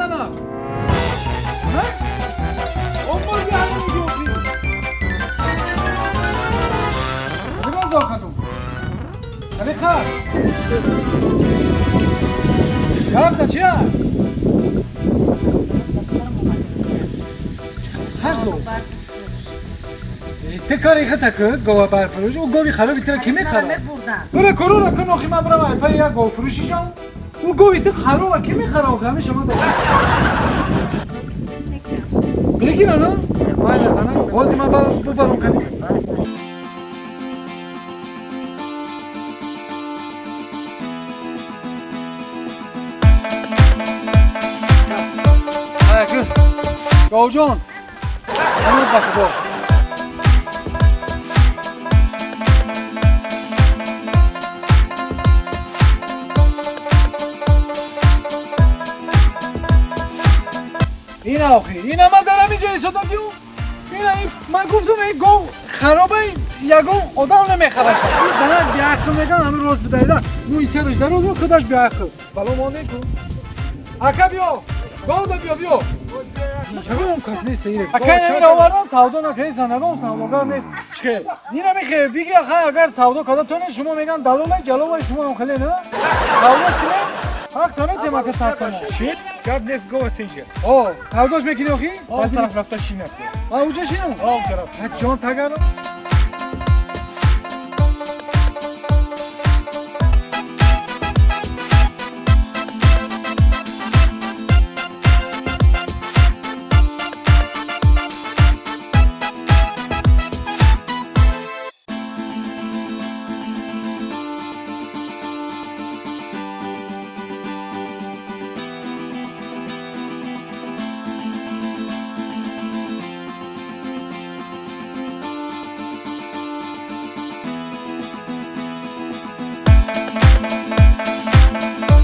زنم؟ ها؟ امال بیا همه میگه اخی باز آختون علی خر گفت چیه؟ خرزو تکاری خطا که گوه برفروش او گوی خرابی تر کی میخره؟ بره کرو را کن آخی من برم ایپای یک گوه فروشی جان او گوی تو خرابه کی میخره آخه همه شما داره بگیرن ها؟ بله زنم بازی من ببرم کنیم گاو جان هنوز به خدا این آخی این من دارم اینجا ایستادم بیو این من گفتم این گاو خرابه یگان آدم نمیخرش این زنک بیعقل میگن همه روز بدایدن موی سرش در روز خودش بیعقل بلا ما نکن اکا بیا گاو دا بیا بیا یگان کس نیست اینه اکا این آوردن سودا نکنی زنگان سوداگر نیست چه اینم میخه بگی آخه اگر سودا کردن تو نه شما میگن دلالای جلوای شما هم خیلی نه سوداش کنه حق تمه تماک ساعت شد گپ نیست گوه اینجا او سوداش میکنی آخی آن طرف رفته شینه آ اونجا شینم آن طرف جان تگرم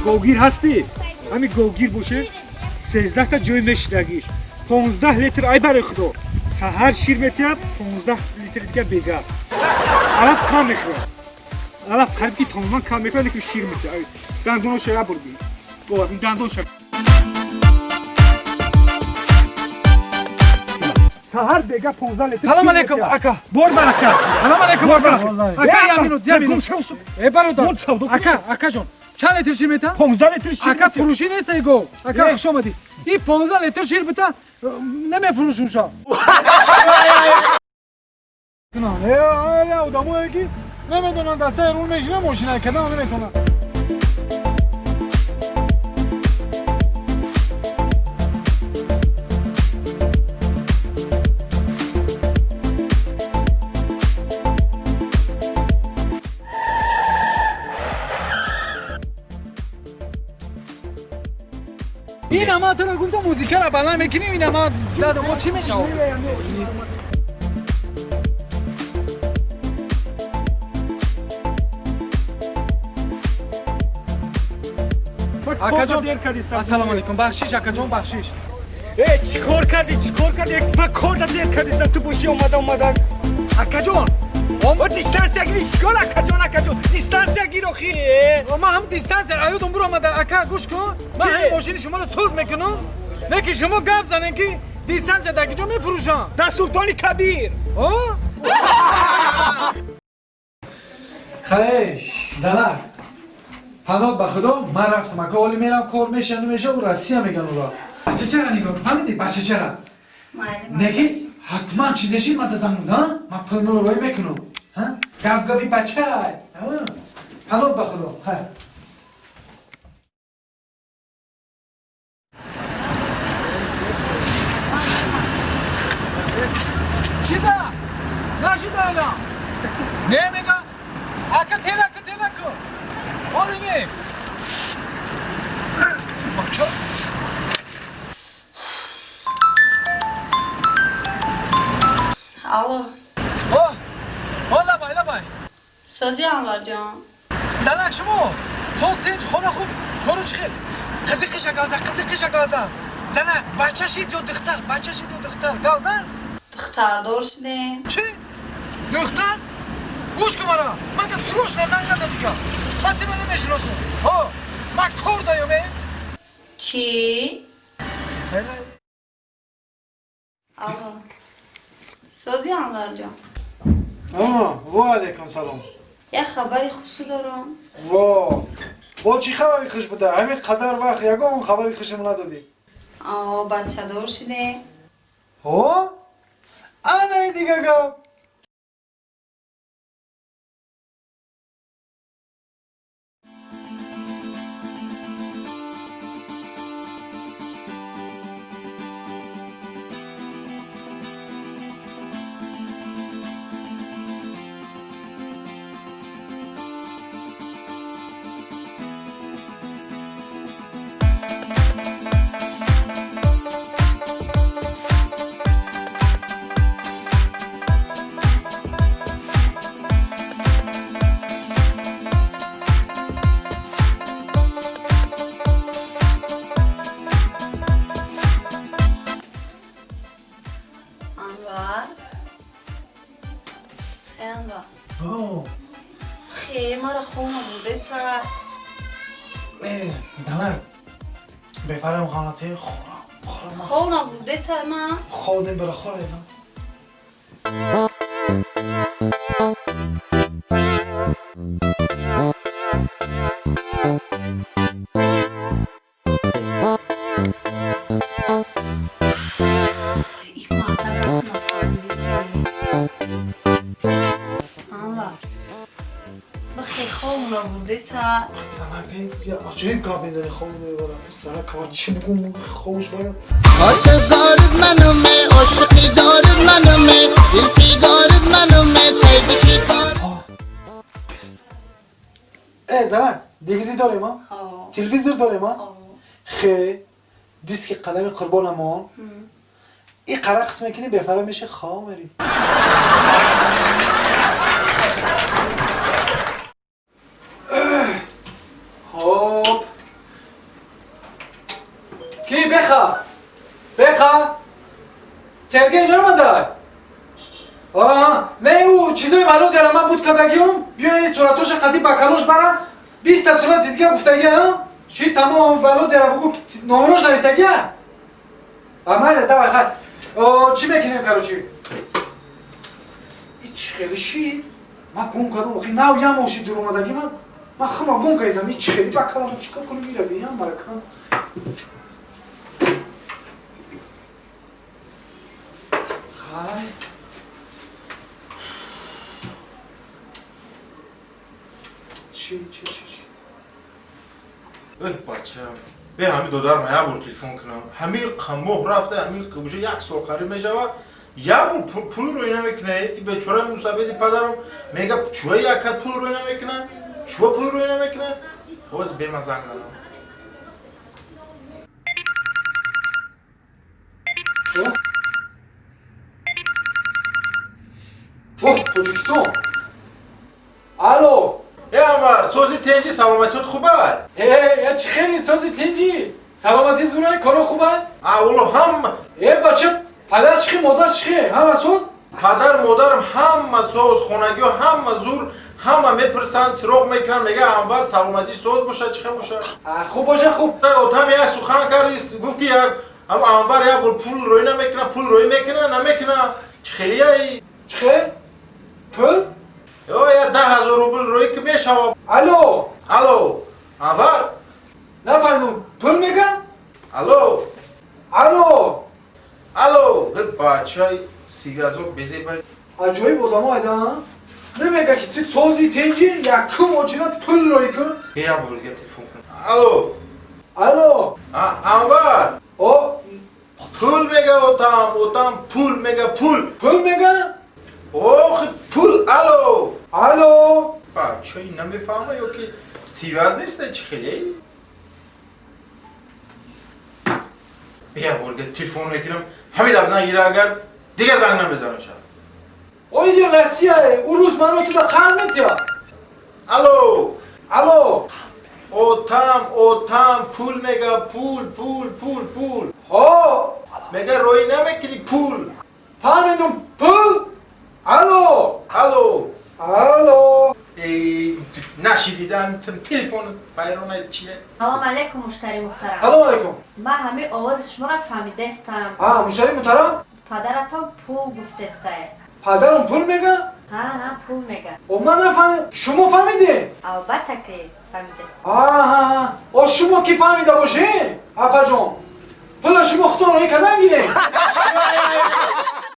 говгир ҳастӣ ҳамин говгир боше 13 та ҷой мешидагиш 15 литр ай барои худо саҳар шир метиҳад 15 литр дига бега алаф кам мехӯрад алаф қариб ки тамоман кам мехӯрад лекин шир метиҳад дандоноша ябурди дандонша саҳар бега 15 литр салом алейкум ака бор барака салом алейкум ака ака я минут я минут э бародар ака ака ҷон чанд литр шир метам? 15 литр шир. Ака фурӯшӣ нест эй гов. Ака хуш омадӣ. Ин 15 литр шир бита намефурӯшунша. Э, одамое ки намедонанд дастаи рул мешина мошина кардан наметонанд. این اما تو رو گفتم موزیکا رو بلند میکنیم این اما زد ما چی میشه؟ ака ҷон ассалому алайкум бахшиш ака ҷон бахшиш э чикор кардӣ чикор кардӣ ман кор да дер кардистам ту боши омада омада ака ҷон о дистанция гири чикор ака ҷон ака ҷон дистанция гир охи ман ҳам дистанция аёдам буромада ака гӯш кун ман ҳамин мошини шуморо соз мекунам не ки шумо гап занем ки дистанция дар киҷо мефурӯшам дар Султони Кабир хай занак паноҳ ба худо ман рафтам ака ҳоли мерам кор меша намеша у Россия меган уро бача чара нигоҳ фаҳмидӣ бача чара не ки ҳатман чизе шид ман занг мезанам ман пул мулро рой мекунам гап габи бача паноҳ ба худо хай шида нашида алан не мега ака телака телака ҳоли не бача Алло. О, о лабай лабай. Сози Анварҷон. Занак шумо соз тинч хона хуб кору чӣ хел қизиқиша газа қизиқиша газа занак бача шид ё духтар бача шид ё духтар газан Духтардор шудем. Чӣ духтар гӯш кун мара ман та срочно занг наза дига ман тиро намешиносам ҳо ман кор даём Чӣ? Алло. Сози Анварҷон. Ва алейкум салом. Як хабари хушу дорам. Во. Бо чӣ хабари хуш буда? Ҳамин қадар вақт ягон хабари хушам надодӣ. О, бачадор шудем. Ҳо? Анаи дига гап. Анвар. Эй, Анвар. Ҳо. Хе, мара хона бурдеса. Э, занак. Бефарам хонате хӯрам. Хӯрам. Хона бурдеса ма. Хобдем бара хӯрем. И марда гап нафаҳмидеса. Анвар. Бихе хона бурдеса. Занак, я аҷоиб гап мезани хоб мебарам. Занак, ман чӣ бигӯм хобш барад? خواستگارت منم عاشقی دارد منم دلفیگارت منم سید شکار Э, занак, дивизи дорем, а? Ҳо. Телевизор дорем, а? Ҳо. Хе, диски қалами қурбонамон. И қара қисм мекунӣ, бефара меши, хоб мери. Хоб. Ки беха? Беха? Сергей наомада? Аҳа, не ӯ чизои маълум дара ман буд кардагиам, биё ин суратоша қатӣ ба калош бара, 20 та сурати дига гуфтагӣ, а? Чи тамом Володяра бугу номрош нависагия? А майла, давай, хай. О, чӣ мекунем, короче? И чӣ хеле ши? Ман гум кардам, охи нав ям оши дур омадагӣ ман. Ман хума гум кардам, и чӣ хеле ба калам чикор кунам ира биям маракан. Хай. Чӣ чӣ чӣ чӣ? Эй, бача, бе ҳами додарам як бор телефон кунам. Ҳами моҳ рафта, ҳами уже як сол қариб мешава. Як бор пул рӯй намекуна. И бечора мусабеди падарам мега чуа якат пул рӯй намекуна? Чуа пул рӯй намекуна? Ҳозир бема занг занам. О, Тоҷикистон. Алло. Э, Анвар, сози тенҷи, саломатиёт хубай? Э, я чӣ хели сози тинҷи? Саломатӣ зурай, коро хуба? А, оло ҳама Э, бача, падар чихи, модар чихи? Ҳама соз? Падар модарам ҳама соз, хонагиҳо ҳама зур, ҳама мепурсанд, суроғ мекунанд, мега Анвар саломатӣ соз бошад, чӣ хел бошад? А, хуб боша, хуб. Отам як сухан кард, гуфт ки як ам Анвар як бор пул рӯй намекуна, пул рӯй мекуна, намекуна. Чӣ хелияи? Чӣ хел? Пул? Ё, я 10 000 рубл рӯй ки мешава. Алло. Алло, Анвар? Нафаҳмидам, пул мега? Алло, Алло. алло, ҳи бачаи сигазо безебай. Аҷоиб одамо айда, а? Намега ки ту сози тенҷи, якум очират пул рӯй кун. Бе як бор дига телефон кун. Алло, Алло. а, Анвар, О, пул мега отам, отам пул мега пул. Пул мега? Ох, пул, алло. Алло. Бачаи намефаҳма ё ки сиваз неста, чӣ хеле? Бе як бор дига телефон мекунам, ҳамин дафъа нагира агар, дига занг намезанам шаб. О, иҷо Россия, урус ману туда қанд метия. Алло, Алло. Отам, отам, пул мега, пул, пул, пул, пул. Ҳо, Мега рӯй намекунӣ пул. Фаҳмидум, пул? Алло. Алло. Алло. Эй, нашидидам телефон вайрона чие. Салом алейкум, муштари муҳтарам. Салом алейкум. Ман ҳамин овози шуморо фаҳмидаистам. А, муштари муҳтарам. Падаратон пул гуфтестай. Падарам пул мега? Ҳа, ҳа, пул мега. О, ман нафаҳмидам, шумо фаҳмидем? Албатта ки фаҳмидаст. Аҳа, о, шумо ки фаҳмида бошед, апаҷон, пула шумо худтон роӣ кардан гиред.